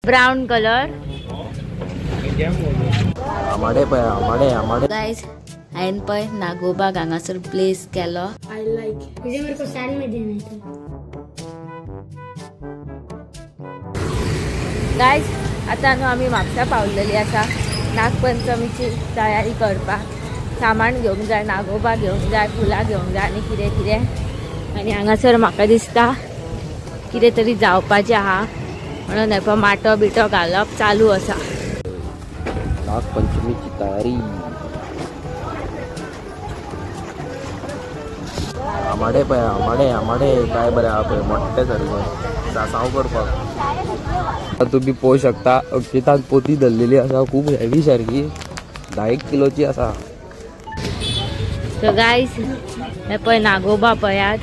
Brown colour. आमाडे पळय, आमाडे आमाडे. Guys हांवें पळय नागोबाक हांगासर प्लेस केलो. I like मुझे, मेरे को सैंड में देना है. गायज आतां न्हू आमी म्हापसा पावलेली आसा नागपंचमीची तयारी करपाक. सामान घेवंक जाय, नागोबा घेवंक जाय, फुलां घेवंक जाय आनी कितें कितें. आनी हांगासर म्हाका दिसता कितें तरी जावपाचें आहा म्हणून हें पळय माटो बिटो घालप चालू आसा. नागपंचमीची तयारी. आमाडे पळय, आमाडे आमाडे. काय बरें आहा पळय, मोठे सारके सासांव करपाक. तुमी पळोवंक शकता अक्षितान पोती धरलेली आसा, खूब हेवी सारकी, 10 किलोची आसा. सो गायज हे पळय नागोबा पळयात.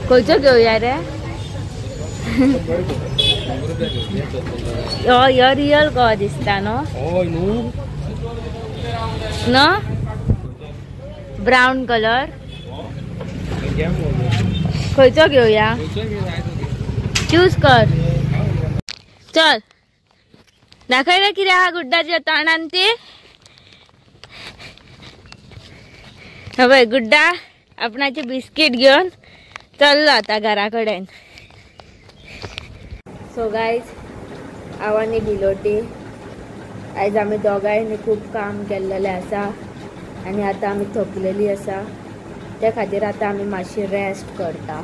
खंयचो घेवया रे? हो रियल कहो दिसता न्हू? न्हू ब्रावन कलर. खंयचो घेवया? चूज कर. चल दाखय रे कितें आहा गुड्डाच्या तोंडान ती. हय गुड्डा आपणाचे बिस्कीट घेवन चल्लो आतां घरा कडेन. सो गायज हांव आनी बिलोटी आयज आमी दोगांयनी खूब काम केल्लेलें आसा आनी आतां आमी थकलेली आसा. त्या खातीर आतां आमी मातशी रेस्ट करता.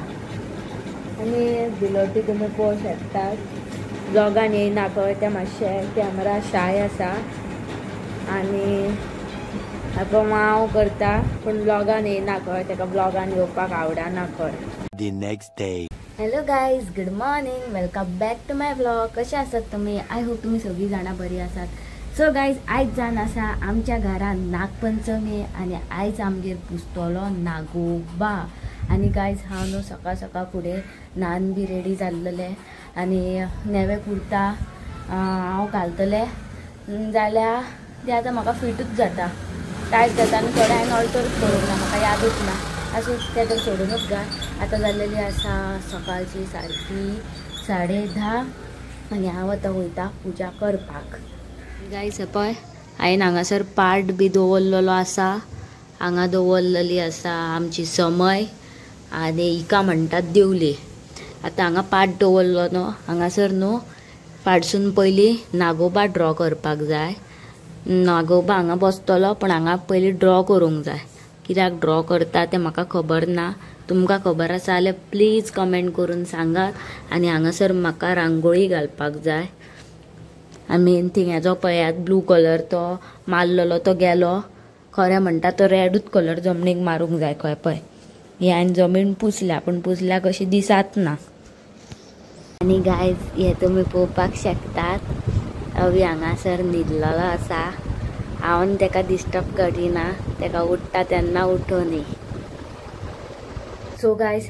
आनी बिलोटी तुमी पळोवंक शकतात ब्लॉगान येयना पळय, तें मातशें कॅमरा शाय आसा आनी आतां हांव करता पूण ब्लॉगान येयना खंय, ताका ब्लॉगान येवपाक आवडना खंय. The next day. Hello guys, good morning, welcome back to my vlog. कशे आसात तुमी? I hope तुमी सगळीं जाणां बरी आसात. सो गायज आयज जावन आसा आमच्या घरान नागपंचमी आनी आयज आमगेर पुजतलो नागोबा. आनी गायज हांव न्हू सकाळ सकाळ फुडें न्हान बी रेडी जाल्लेलें आनी नवे कुर्ता हांव घालतलें जाल्यार तें आतां म्हाका फिटूच जाता, टायट जाता आनी थोडें हांवें ऑल्टरूच करूंक ना, म्हाका यादूच ना. आसूं तें तर सोडूनच घाल. आतां जाल्लेली आसा सकाळची सारकी 10:30 आनी हांव आतां वयता पुजा करपाक. गायज पळय हांवें हांगासर पाट बी दवरलेलो आसा. हांगा दवरलेली आसा आमची समय आनी हिका म्हणटात दिवली. आतां हांगा पाट दवरलो न्हू, हांगासर न्हू पाटसून पयलीं नागोबा ड्रॉ करपाक जाय. नागोबा हांगा बसतलो पूण हांगा पयलीं ड्रॉ करूंक जाय. कित्याक ड्रॉ करता तें म्हाका खबर ना, तुमकां खबर आसा जाल्यार प्लीज कमेंट करून सांगात. आनी हांगासर म्हाका रांगोळी घालपाक जाय. आनी मेन थींग हेजो पळयात ब्लू कलर तो मारलेलो तो गेलो. खरें म्हणटा तो रेडूच कलर जमनीक मारूंक जाय खंय. पळय हे हांवें जमीन पुसल्या पूण पुसल्या कशी दिसात ना. आनी गायज हे तुमी पळोवपाक शकतात अवी हांगासर न्हिदलेलो आसा. हांव ताका डिस्टर्ब करिना, ताका उठ्ठा तेन्ना उठोवनी. सो गायज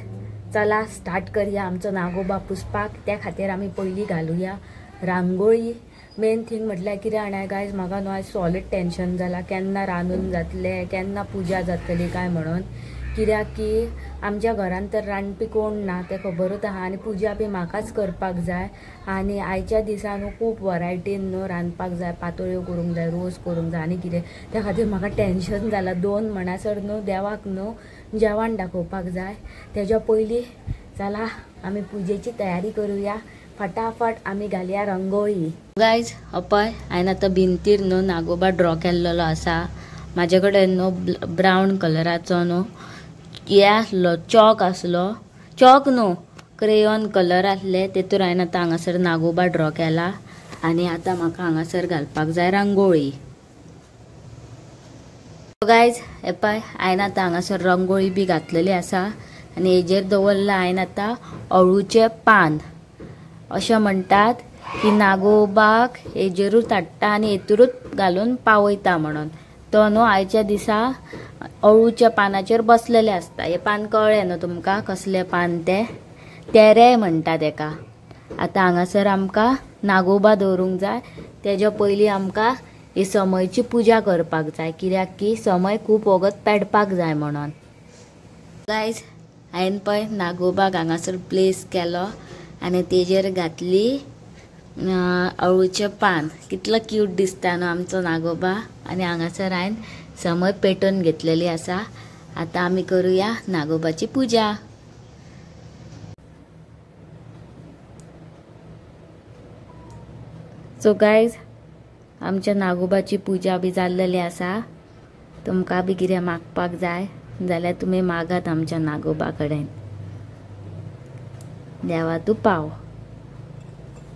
चला स्टार्ट करया आमचो नागोबा पुजपाक. त्या खातीर आमी पयलीं घालुया रांगोळी. मेन थींग म्हटल्यार कितें जाणा गायज, म्हाका न्हू आयज सॉलीड टेंशन जालां केन्ना रांदून जातलें, केन्ना पुजा जातली काय म्हणून. कित्याक की आमच्या घरान तर रांदपी कोण ना तें खबरूच आहा आनी पुजा बी म्हाकाच करपाक जाय. आनी आयच्या दिसा न्हू खूब वरायटीन न्हू रांदपाक जाय, पातोळ्यो करूंक जाय, रोस करूंक जाय आनी कितें. त्या खातीर म्हाका टेंशन जालां. 2 म्हणसर न्हू देवाक न्हू जेवण दाखोवपाक जाय. तेज्या पयलीं चला आमी पुजेची तयारी करुया. फटाफट आमी घालया रंगोळी. गायज पळय हांवें आतां भिंतीर न्हू नागोबा ड्रॉ केल्लेलो आसा. म्हाजे कडेन न्हू ब्रावन कलराचो न्हू हे आसलो, चॉक आसलो, चॉक न्हू क्रेयॉन कलर आसले, तेतूर हांवें आतां हांगासर नागोबा ड्रॉ केला. आनी आतां म्हाका हांगासर घालपाक जाय रांगोळी. गायज हे पळय हांवें आतां हांगासर रंगोळी बी घातलेली आसा आनी हेजेर दवरलां हांवें आतां अळूचें पान. अशें म्हणटात की नागोबाक हेजेरूच हाडटा आनी हेतूरूच घालून पावयता म्हणून. तो न्हू आयच्या दिसा अळूच्या पानाचेर बसलेले आसता. हे पान कळ्ळें न्हू तुमकां कसलें पान तें? तेरें म्हणटा तेका. आतां हांगासर आमकां नागोबा दवरूंक जाय. तेज्या पयलीं आमकां ही समयची पुजा करपाक जाय, कित्याक की समय खूब वगत पेडपाक जाय म्हणून. गायज हांवें पळय नागोबाक हांगासर प्लेस केलो आनी तेजेर घातली अळूचें पान. कितलो क्यूट दिसता न्हू आमचो नागोबा. आनी हांगासर हांवें समय पेटोवन घेतलेली आसा. आतां आमी करुया नागोबाची पुजा. सो गायज आमच्या नागोबाची पुजा बी जाल्लेली आसा. तुमकां बी कितें मागपाक जाय जाल्यार तुमी मागात आमच्या नागोबा कडेन. देवा तूं पाव.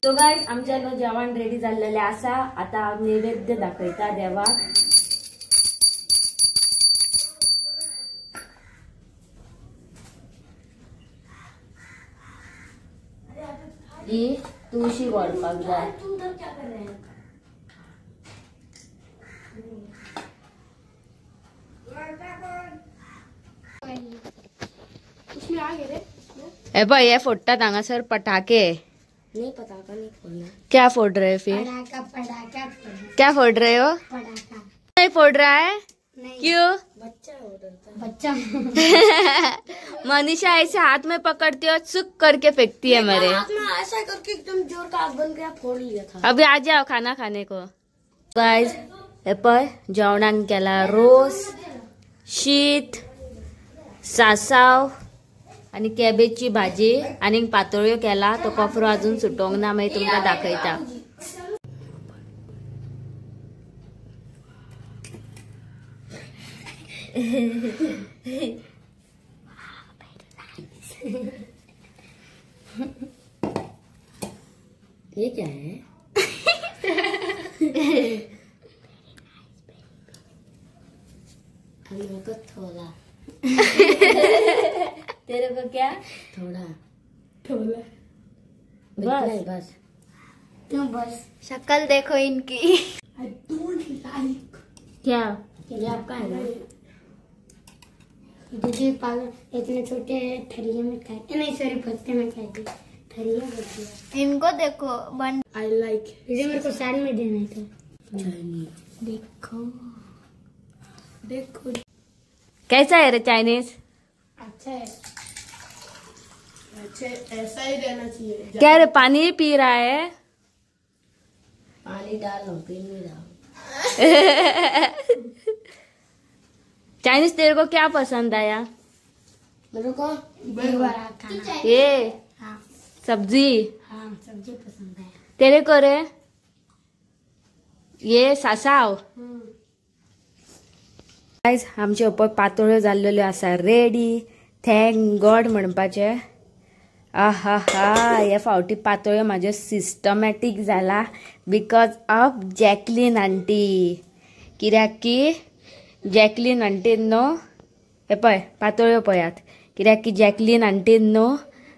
सो गायज आमच्या न्हू जेवण रेडी जाल्लेलें आसा. आतां हांव नैवेद्य दाखयता देवाक. ही तुळशी व्हरपाक जाय. ए पळय हे फोडटात हांगासर पटाके. नहीं पटाखा नहीं फोड़ना. क्या फोड़ रहे फिर? पटाखा पटाखा. क्या फोड़ रहे हो? पटाखा नहीं फोड़ रहा है. नहीं। क्यों? बच्चा बच्चा. मनीषा ऐसे हाथ में पकड़ती है और सुक करके फेंकती है मेरे हाथ में. ऐसा करके एकदम जोर का आग बन गया, फोड़ लिया था. अभी आ जाओ खाना खाने को. गायज हे पळय जेवणाक केला रोस, शीत, सासाव आनी कॅबेजची भाजी आनी पातोळ्यो केला. तो कोफरो अजून सुटोंक ना, मागीर तुमकां दाखयता. ये क्या है? मेरे को थोड़ा. तेरे को क्या? थोड़ा थोड़ा बस बस. क्यों बस? शक्ल देखो इनकी. I don't like. क्या ये आपका है ना दीदी? पागल इतने छोटे थरिये में खाए. नहीं सॉरी, पत्ते में खाए. थरिया बच. इनको देखो बन. I like. दीदी मेरे को साइड में देना था. देखो देखो कैसा है रे चाइनीज? अच्छा है. अच्छे ऐसा ही रहना चाहिए. क्या रे पानी ही पी रहा है? पानी डालो, पी नहीं रहा. चाइनीज तेरे को क्या पसंद आया? मेरे को खाना. ये हाँ सब्जी. हाँ सब्जी पसंद आया. तेरे को रे ये सासाव. गायज आमचे पळय पातोळ्यो जाल्लेल्यो आसा रेडी. Thank God म्हणपाचें. आहा हा, हे फावटी पातोळ्यो म्हाज्यो सिस्टमॅटीक जाला because of Jacqueline aunty. कित्याक की जॅकलीन आंटीन न्हू हे पळय पातोळ्यो पळयात. कित्याक की जॅकलीन आंटीन न्हू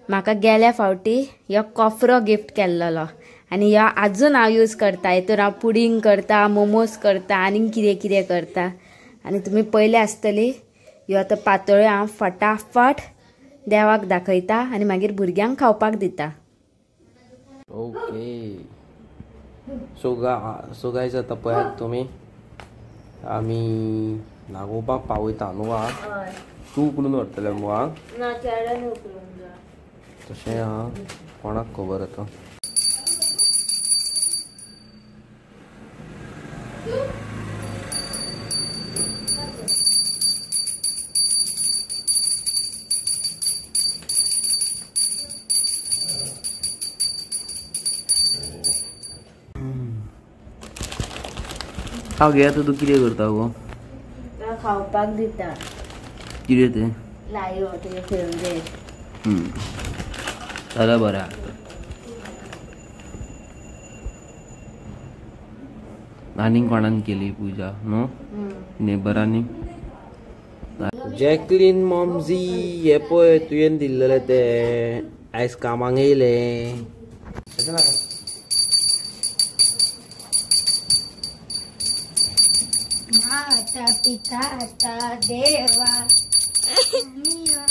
म्हाका गेल्या फावटी ह्यो कोफरो गिफ्ट केल्लोलो आनी ह्यो आजून हांव यूज करता. हितून हांव पुडींग करता, मोमोज करता आनी कितें कितें करता. आनी तुमी पयले आसतली ह्यो आतां पातोळ्यो हांव फटाफट देवाक दाखयता आनी मागीर भुरग्यांक खावपाक दिता. ओके सो गायज आतां पळयात तुमी आमी नागोबाक पावयता न्हू. तूं उखलून व्हरतलें मगो? ना, चेड्यान उखलूंक जाय. तशें आहा, कोणाक खबर आतां. हांव घे आतां तूं कितें करता गो? खावपाक दिता. कितें तें? लायो तुजें फेवरेट. जाल्यार बरें. आनीक कोणान केली पुजा न्हू? नेबरांनी. जॅकलीन मॉमजी हे पळय तुवें दिल्लेलें तें आयज कामाक येयलें. माता पिता देवा. देवा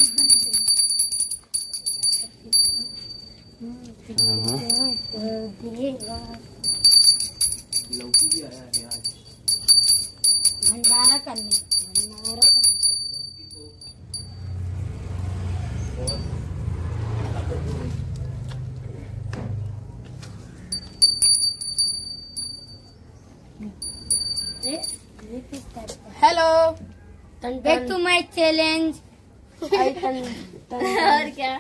भंडारा करने, भंडारा करने. Hello back to my challenge. और क्या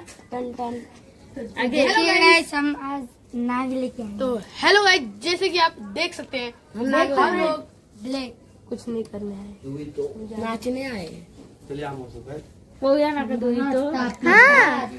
देखिए गाइस, हम आज नाग लेके आए। तो हेलो गाइस, जैसे कि आप देख सकते हैं हम लोग ब्लैक कुछ नहीं करने आए, नाचने आए। पोया ना का दोई तो हाँ।